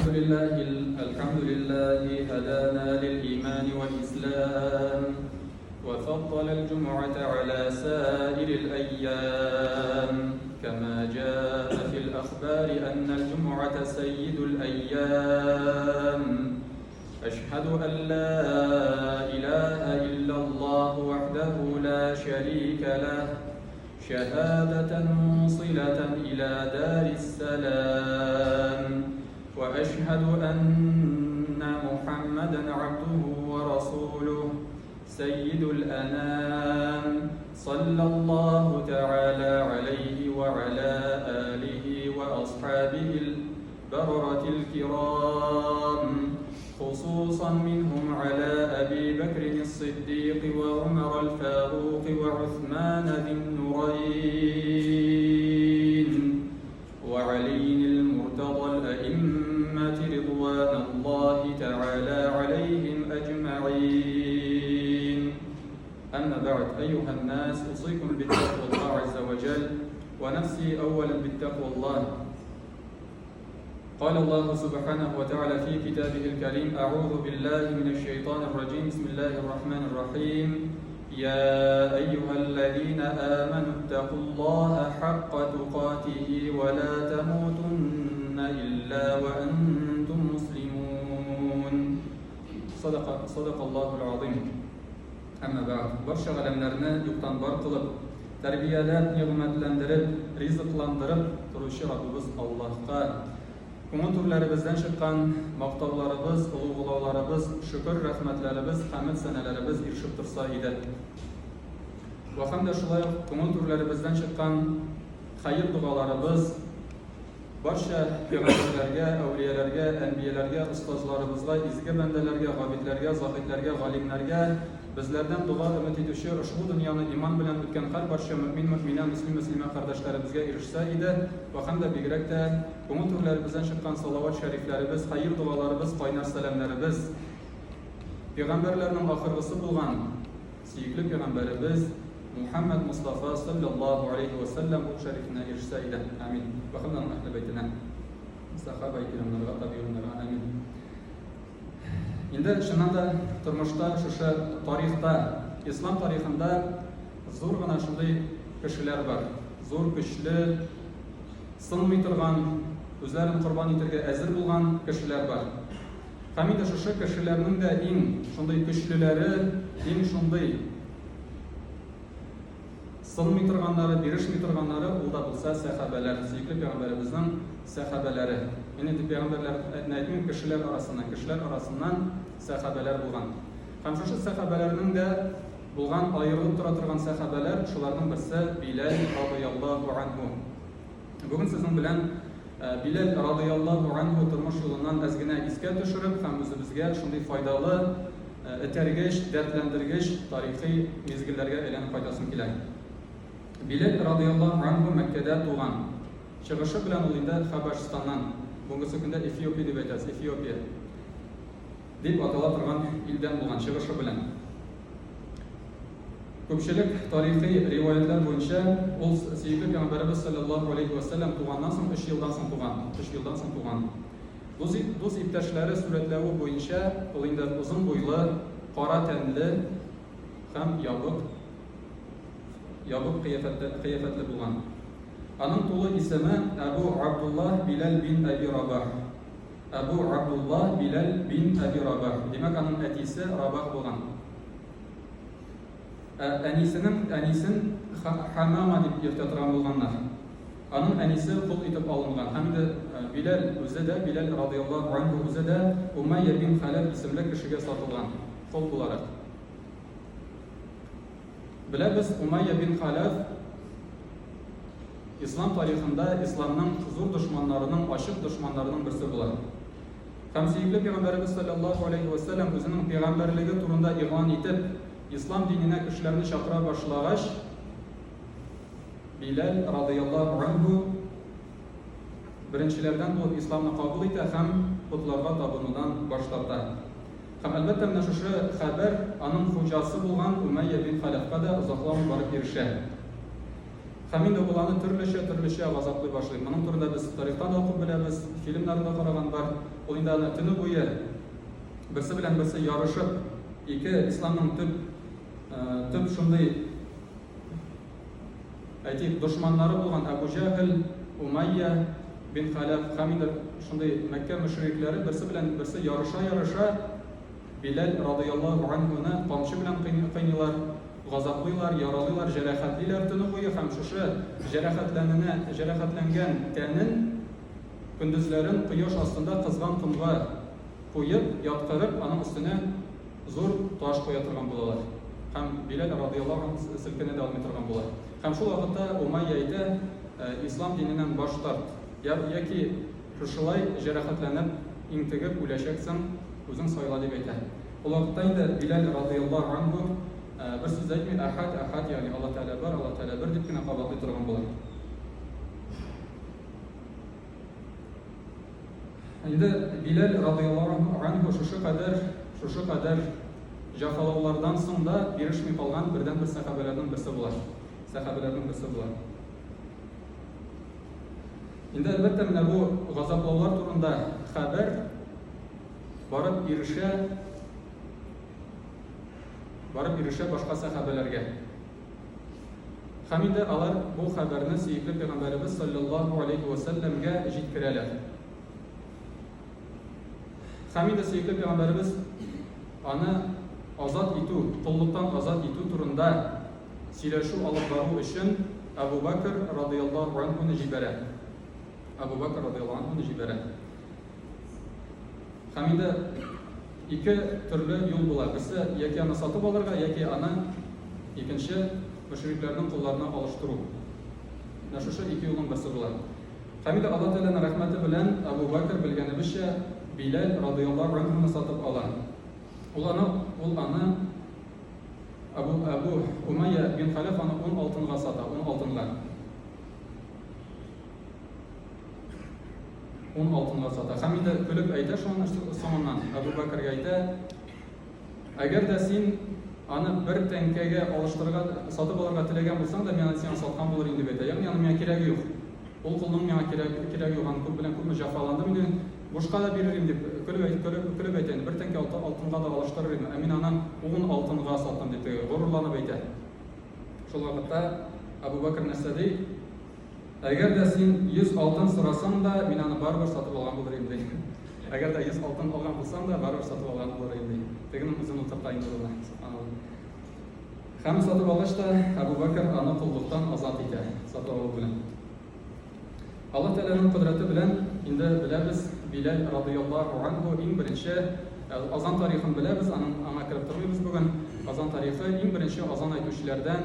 الحمد لله الحمد لله هدانا للإيمان والإسلام وفضل الجمعة على سائر الأيام كما جاء في الأخبار أن الجمعة سيد الأيام أشهد أن لا إله إلا الله وحده لا شريك له شهادة موصلة إلى دار السلام وأشهد أن محمدا عبده ورسوله سيد الأنام صلى الله تعالى عليه وعلى آله وأصحابه البررة الكرام خصوصا منهم على أبي بكر الصديق وعمر الفاروق وعثمان ذي النورين وعلي المرتضى الأئمة رضوان الله تعالى عليهم أجمعين أما بعد أيها الناس أوصيكم بالتقوى الله عز وجل ونفسي أولا بالتقوى الله قال الله سبحانه وتعالى في كتابه الكريم أعوذ بالله من الشيطان الرجيم بسم الله الرحمن الرحيم يا أيها الذين آمنوا اتقوا الله حق تقاته ولا تموتن إلا وأنتم مسلمون صدق, صدق الله العظيم أما بعد барча галәмнәрне юктан бар кылып, тәрбияләп, нигъмәтләндереп, ризыкландырып торучы Раббыбыз Аллаһка күңел түрләребездән чыккан мактауларыбыз, олуглауларыбыз, шөкер рәхмәтләребез, хәмед сәнәләребез ирешеп торса иде. Вә һәм дә шулай ук күңел түрләребездән чыккан хәер догаларыбыз барча пәйгамбәрләргә, әүлияләргә, әнбияләргә, остазларыбызга, изге бәндәләргә, габидләргә, заһидләргә, галимнәргә, безләрдән дога өмет итүче ошбу дөньяны иман белән үткән һәрбарча мөэмин-мөэминә, мөслим-мөслимә кардәшләребезгә ирешсә иде вә һәм дә бигрәк тә күңел түрләребездән чыккан салават шәрифләребез, хәер догаларыбыз, кайнар сәламнәребез пәйгамбәрләрнең ахыргысы булган сөекле пәйгамбәребез Мухәммәд Мостафа салләллаһу алейһи вә сәлләм рух шәрифенә ирешсә иде. Амин. Вә һәм аның әһле бәйтенә, сахаба кирамнарга, табигуннарга. Амин. Инде чыннан да тормышта шушы тарихта, ислам тарихында зур гына шундый кешеләр бар. Зур, көчле, сынмый торган, үзләрен корбан итәргә әзер булган кешеләр бар. Һәм инде шушы кешеләрнең дә иң шундый көчлеләре, иң шундый сынмый торганнары, бирешми торганнары, ул да булса сәхабәләр, сөекле пәйгамбәребезнең сәхабәләре. Мин инде пәйгамбәрләрне әйтмим, кешеләр арасыннан, кешеләр арасыннан сәхабәләр булган. Һәм шушы сәхабәләрнең дә булган аерылып тора торган сәхабәләр, шуларның берсе Биләл радыяллаһу анһу. Бүген сезнең белән Биләл радыяллаһу анһу тормыш юлыннан әз генә искә төшереп һәм үзебезгә шундый файдалы, этәргеч, дәртләндергеч тарихи мизгелләргә әйләнеп кайтасым килә. Биләл радыяллаһу анһу Мәккәдә туган. Чыгышы белән ул инде Хәбәшстаннан, бүгенге көндә Эфиопия дип әйтәбез, Эфиопия дип атала торган илдән булган чыгышы белән. Күпчелек тарихи риваятьләр буенча, ул сөекле пәйгамбәребез салләллаһу алейһи вә сәлләм туганнан соң өч елдан соң туган. Өч елдан соң туган. Дус, дус иптәшләре сурәтләве буенча, ул инде озын буйлы, кара тәнле һәм ябык ябык кыяфәтле, кыяфәтле булган. Аның тулы исеме Әбу Абдуллаһ Биләл бин Әби Рабах. Әбу Абдуллаһ Биләл бин Әби Рабах. Димәк, аның әтисе Рабах булган. Ә әнисенең әнисен Хамама дип йөртә торган булганнар. Аның әнисе кол итеп алынган. Һәм инде Биләл үзе дә, Биләл радыяллаһу анһу үзе дә Умайя бин Хәләф исемле кешегә сатылган, кол буларак. Беләбез, Умайя бин Хәләф ислам тарихында исламның зур дошманнарының, ачык дошманнарының берсе була. Һәм сөекле пәйгамбәребез салләллаһу алейһи вә сәлләм үзенең пәйгамбәрлеге турында игълан итеп, ислам диненә кешеләрне чакыра башлагач, Биләл радыяллаһу анһу беренчеләрдән булып исламны кабул итә һәм потларга табынудан баш тарта. Һәм әлбәттә менә шушы хәбәр аның хуҗасы булган Умәйя бин Халәфкә дә озакламый барып ирешә. Һәм инде ул аны төрлечә-төрлечә газаплый башлый. Моның турында без тарихтан да укып беләбез, фильмнарда да караган бар. Ул инде аны төне буе берсе белән берсе ярышып, ике исламның төп төп шундый әйтик, дошманнары булган Әбу Җәһел, Умайя бин Халәф һәм инде шундый Мәккә мөшрикләре берсе белән берсе ярыша-ярыша Биләл радыяллаһу анһуны камчы белән кыйныйлар, газаплыйлар, яралыйлар, җәрәхәтлиләр төне буе һәм шушы җәрәхәтләненә, җәрәхәтләнгән тәнен көндезләрен кояш астында кызган комга куеп, яткырып, аның өстенә зур таш куя торган булалар. Һәм Биләл радыяллаһу анһу селкенә дә алмый торган була. Һәм шул вакытта Умайя әйтә, Ислам диненнән баш тарт, яки шушылай җәрәхәтләнеп, интегеп үләчәксең, үзең сайла, дип әйтә. Ул вакытта инде Биләл радыяллаһу анһу бер сүз дә әйтми, Әхәд, әхәд, ягъни Аллаһ Тәгалә бер, Аллаһ Тәгалә бер дип кенә кабатлый торган була. Инде Биләл радыяллаһу анһу шушы кадәр, шушы кадәр җәфалаулардан соң да бирешми калган бердәнбер сәхабәләрнең берсе була. Сәхабәләрнең берсе була. Инде әлбәттә менә бу газаплаулар турында хәбәр барып ирешә барып ирешә башка сәхабәләргә. Һәм инде алар бу хәбәрне сөекле пәйгамбәребез саллаллаһу алейһи вә сәлләмгә җиткерәләр. Һәм инде сөекле пәйгамбәребез аны азат итү, коллыктан азат итү турында сөйләшү алып бару өчен Әбу Бәкр радыяллаһу анһуны җибәрә. Әбу Бәкр радыяллаһу анһуны җибәрә. Һәм инде ике төрле юл була. Берсе яки аны сатып алырга, яки аны икенче мөшрикләрнең кулларына алыштыру. Менә шушы ике юлның берсе була. Һәм инде Алла Тәгаләнең рәхмәте белән Әбу Бәкр белгәнебезчә Биләл радыяллаһу анһуны сатып ала. Ул аны ул аны Әбу Әбу Умайя бин Халәф аны 10 алтынга сата, 10 алтынга. Ун алтынга сата. Һәм инде көлеп әйтә шуның соңыннан, Әбу Бәкергә әйтә, әгәр дә син аны бер тәңкәгә алыштырырга, сатып алырга теләгән булсаң да, мин аны сиңа саткан булыр инде дип әйтә. Ягъни аның миңа кирәге юк. Ул колның миңа кирәге, кирәге юк, аны күп белән күпме җәфаландым инде, бушка да бирер идем дип көлеп әйтә, көлеп, көлеп әйтә инде, бер тәңкә алтынга да алыштырыр идем, ә мин аны ун алтынга саттым дип горурланып әйтә. Шул вакытта Әбу Бәкер нәрсә ди? Әгәр дә син 100 алтын сорасаң да, мин аны барыбер сатып алган булыр идем, ди. Әгәр дә 100 алтын алган булсаң да, барыбер сатып алган булыр идем, ди. Тегенең үзен утырта инде ул. Һәм сатып алгач та, Әбу Бәкер аны коллыктан азат итә, сатып алу белән. Аллаһ Тәгаләнең кодрәте белән инде беләбез, Биләл радыяллаһу анһу иң беренче азан тарихын беләбез, аның аңа кереп тормыйбыз бүген. Азан тарихы иң беренче азан әйтүчеләрдән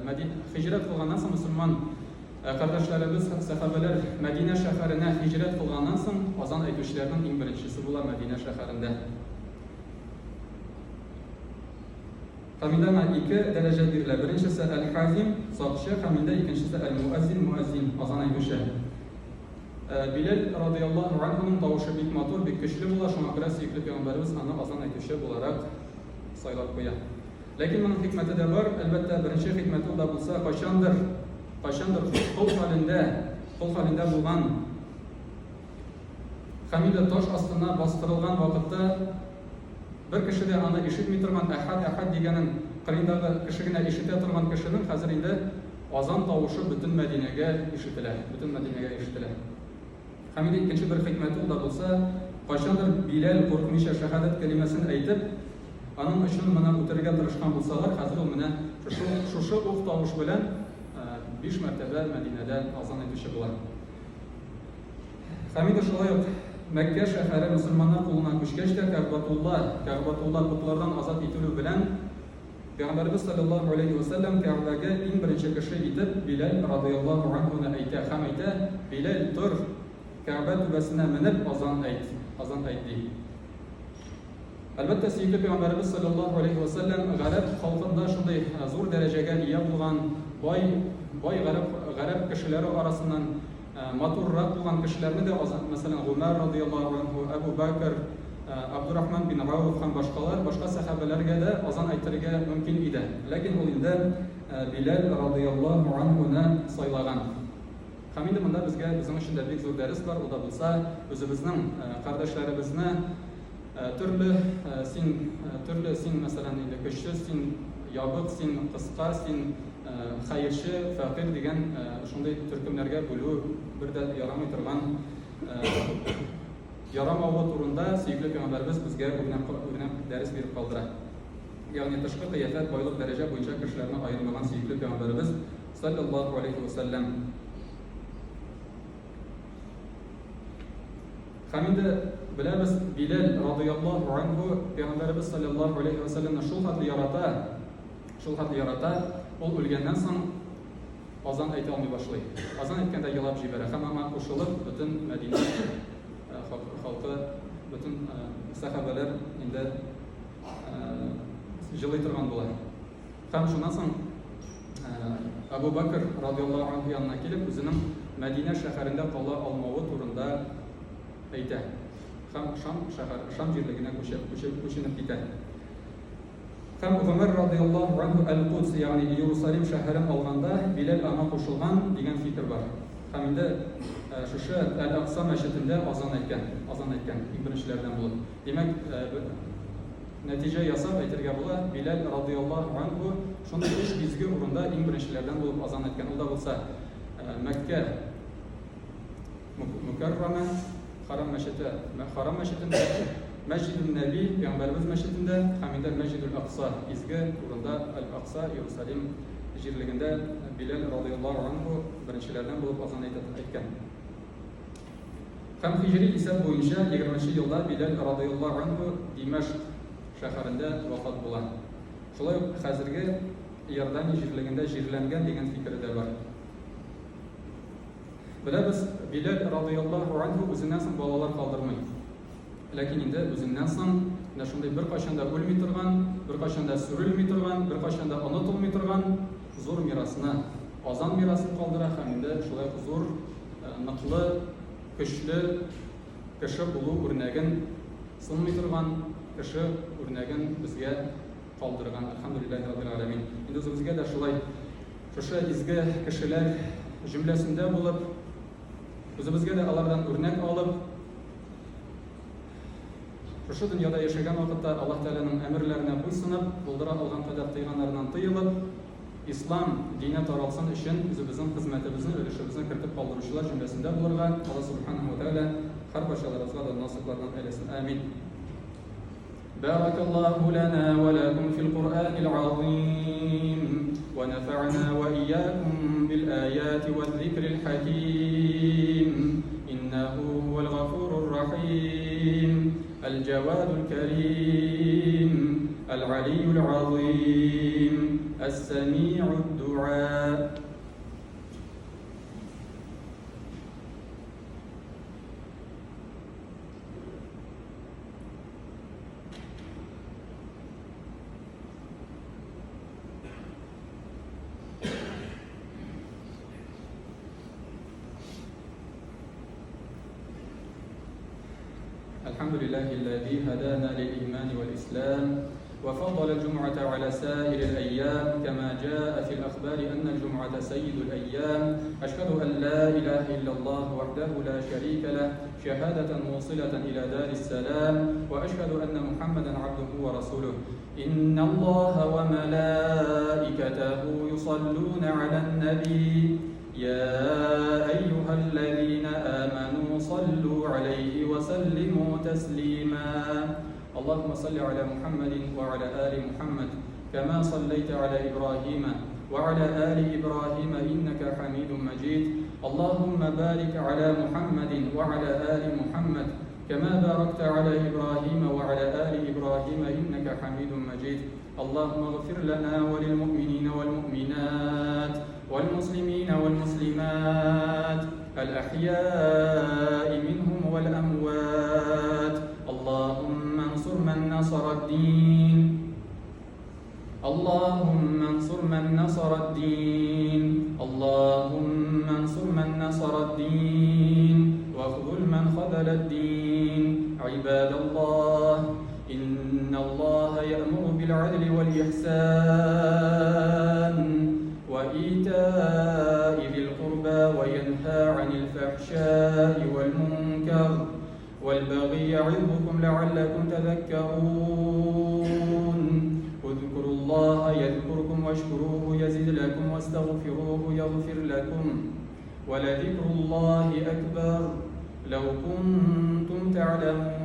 Мәди һиҗрәт кылганнан соң мөселман кардәшләребез, сәхабәләр Мәдинә шәһәренә һиҗрәт кылганнан соң азан әйтүчеләрнең иң беренчесе була Мәдинә шәһәрендә. Һәм инде аңа ике дәрәҗә бирелә. Беренчесе әл-хазим, сакчы, һәм инде икенчесе әл-муәззин, муәззин, азан әйтүче. Биләл радыяллаһу анһуның тавышы бик матур, бик көчле була, шуңа күрә сөекле пәйгамбәребез аны азан әйтүче буларак сайлап куя. Ләкин моның хикмәте дә бар, әлбәттә, беренче хикмәте ул да булса, кайчандыр, кайчандыр кол хәлендә, кол хәлендә булган һәм инде таш астына бастырылган вакытта бер кеше дә аны ишетми торган, әхәд, әхәд дигәнен кырыендагы кеше генә ишетә торган кешенең хәзер инде азан тавышы бөтен Мәдинәгә ишетелә, бөтен Мәдинәгә ишетелә. Һәм инде икенче бер хикмәте ул да булса, кайчандыр Биләл куркмыйча шәһадәт кәлимәсен әйтеп, аның өчен моны үтерергә тырышкан булсалар, хәзер ул менә шушы, шушы ук тавыш белән биш мәртәбә Мәдинәдә азан әйтүче була. Һәм инде шулай ук Мәккә шәһәре мөселманнар кулына күчкәч тә, Кәгъбатулла, Кәгъбатулла потлардан азат ителү белән, Пәйгамбәребез салләллаһу галәйһи вә сәлләм Кәгъбәгә иң беренче кеше итеп Биләл радыяллаһу анһуны әйтә һәм әйтә, Биләл, тор, Кәгъбә түбәсенә менеп азан әйт, азан әйт, ди. Әлбәттә, сөекле Пәйгамбәребез салләллаһу галәйһи вә сәлләм гарәп халкында шундый зур дәрәҗәгә ия булган бай, бай гарәп, гарәп кешеләре арасыннан матуррак булган кешеләрне дә, мәсәлән, Гомәр радыяллаһу анһу, Әбу Бәкр, Абдурахман бин Гауф һәм башкалар, башка сәхабәләргә дә азан әйтергә мөмкин иде. Ләкин ул инде Биләл радыяллаһу анһуны сайлаган. Һәм инде монда безгә безнең өчен дә бик зур дәрес бар, ул да булса, үзебезнең кардәшләребезне төрле син төрле син, мәсәлән, инде көчсез, син ябык, син кыска, син хәерче, фәкыйрь дигән шундый төркемнәргә бүлү бер дә ярамый торган ярамавы турында сөекле пәйгамбәребез безгә үрнәк үрнәк дәрес биреп калдыра. Ягъни тышкы кыяфәт, байлык, дәрәҗә буенча кешеләрне аермаган сөекле пәйгамбәребез салләллаһу алейһи вә сәлләм. Һәм инде беләбез, Биләл радыяллаһу анһу пәйгамбәребез салләллаһу алейһи вә сәлләмне шул хәтле ярата, шул хәтле ярата, ул үлгәннән соң азан әйтә алмый башлый. Азан әйткәндә елап җибәрә һәм аңа кушылып бөтен Мәдинә халкы, бөтен сәхабәләр инде җылый торган була. Һәм шуннан соң Әбу Бәкр радиаллаһу анһу янына килеп, үзенең Мәдинә шәһәрендә кала алмавы турында әйтә. Һәм Шам шәһәр, Шам җирлегенә күчеп, күчеп, күченеп китә. Һәм Гомәр радиаллаһу анһу Әл-Кудс, ягъни Иерусалим шәһәрен алганда, Биләл аңа кушылган дигән фикер бар. Һәм инде шушы Әл-Акса мәчетендә азан әйткән, азан әйткән иң беренчеләрдән булып. Димәк, нәтиҗә ясап әйтергә була, Биләл радыяллаһу анһу шундый өч изге урында иң беренчеләрдән булып азан әйткән. Ул да булса Мәккә Мөкәррәмә, Харам мәчете, Харам мәчетендә, Мәсҗидүн Нәби, Пәйгамбәребез мәчетендә һәм инде Мәсҗидүл Акса, изге урында Әл-Акса, Иерусалим җирлегендә Биләл радыяллаһу анһу беренчеләрдән булып азан әйткән. Һәм һиҗри исәп буенча егерменче елда Биләл радыяллаһу анһу Димәшкъ шәһәрендә вафат була. Шулай ук хәзерге Иордания җирлегендә җирләнгән дигән фикере дә бар. Беләбез, Биләл радыяллаһу анһу үзеннән соң балалар калдырмый. Ләкин инде үзеннән соң менә шундый беркайчан да үлми торган, беркайчан да сүрелми торган, беркайчан да онытылмый торган зур мирасны, азан мирасын калдыра һәм инде шулай ук зур ныклы, көчле кеше булу үрнәген, сынмый торган кеше үрнәген безгә калдырган. Әлхәмдүлилләһи раббил галәмин. Инде үзебезгә дә шулай шушы изге кешеләр җөмләсендә булып, үзебезгә дә алардан үрнәк алып, шушы дөньяда яшәгән вакытта Аллаһ Тәгаләнең әмерләренә буйсынып, булдыра алган кадәр тыйганнарыннан тыелып, Ислам дине таралсын өчен үзебезнең хезмәтебезне, өлешебезне кертеп калдыручылар җөмләсендә булырга Алла Субханаһу ва Тәгалә һәркайчаларыбызга да насыйплардан әйләсен. Амин. بارك الله لنا ولكم في القرآن العظيم ونفعنا وإياكم بالآيات والذكر الحكيم إنه هو الغفور الرحيم الجواد الكريم العلي العظيم السميع الدعاء. الحمد لله الذي هدانا للإيمان والإسلام وفضل الجمعة على سائر الأيام كما جاء في الأخبار أن الجمعة سيد الأيام. أشهد أن لا إله إلا الله وحده لا شريك له شهادة موصلة إلى دار السلام، وأشهد أن محمدا عبده ورسوله. إن الله وملائكته يصلون على النبي يا أيها الذين آمنوا صلوا عليه وسلموا تسليما. اللهم صل على محمد وعلى آل محمد كما صليت على إبراهيم وعلى آل إبراهيم إنك حميد مجيد. اللهم بارك على محمد وعلى آل محمد كما باركت على إبراهيم وعلى آل إبراهيم إنك حميد مجيد. اللهم اغفر لنا وللمؤمنين والمؤمنات والمسلمين والمسلمات الأحياء منهم والأموات. اللهم انصر من نصر الدين، اللهم انصر من نصر الدين، اللهم انصر من نصر الدين واخذل من خذل الدين. عباد الله، إن الله يأمر بالعدل والإحسان وإيتاء ذي القربى وينهى عن الفحشاء والمنكر والبغي يعظكم لعلكم تذكرون. اذكروا الله يذكركم واشكروه يزد لكم واستغفروه يغفر لكم ولذكر الله أكبر لو كنتم تعلمون.